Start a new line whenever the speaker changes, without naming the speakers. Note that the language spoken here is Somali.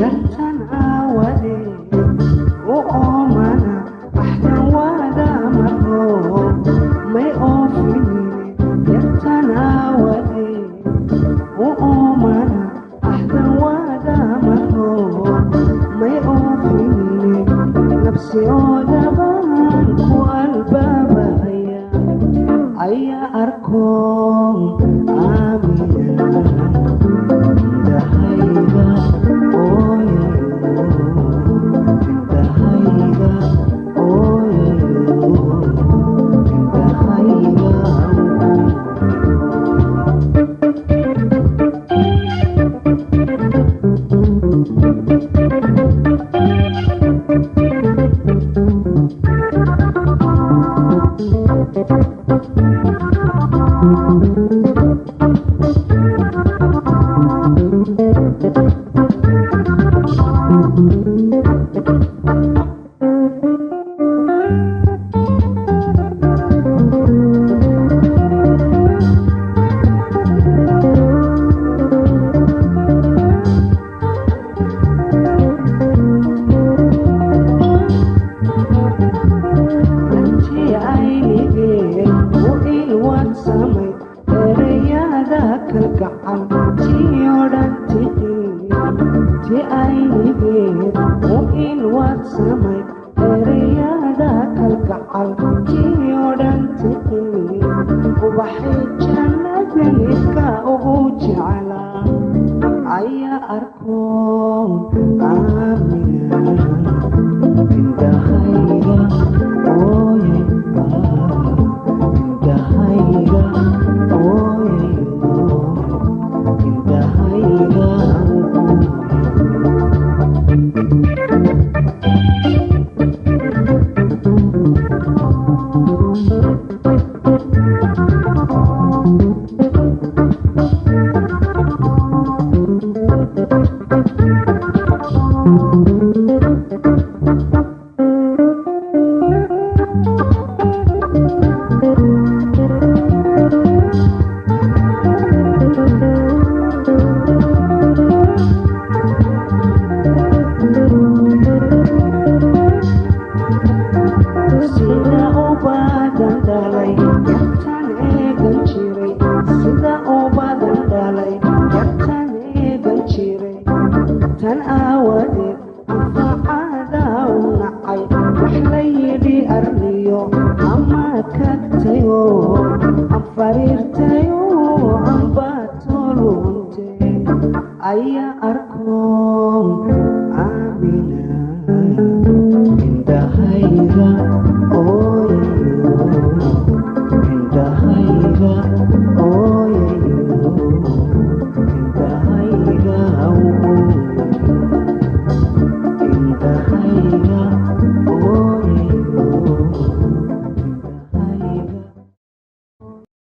Yartan aawadeed u oomana axdan waada maro may oofinine. Yartan aawadeed u oomana axdan waada maro may oofinine. Nabsi oo dhaban ku albaabaya ayaa arkoon aamina indhahayga ooyayo, indhahayga ooyayo, indhahayga. Dantii aynigeen u ilwaadsamay erayada kalgacal tii odhan tiqin. Ti aynigeen u ilwaadsamay erayada kalgacal tii odhan tiqin. Ubaxay jannadan idka ugu jeclaa ayaa arkoon aamina indhahayga ooyaya, indhahayga ooyayo, indhahayga. Sida ubadan dhalay yartan eegan jiray, sida ubadan dhalay yartan eegan jiray, tan aawadeed anfacada u nacay. Wax la yidhi arniyo ama kagtayo anfariirtayo anbatolunte ayaa arkoon aamina indhahayga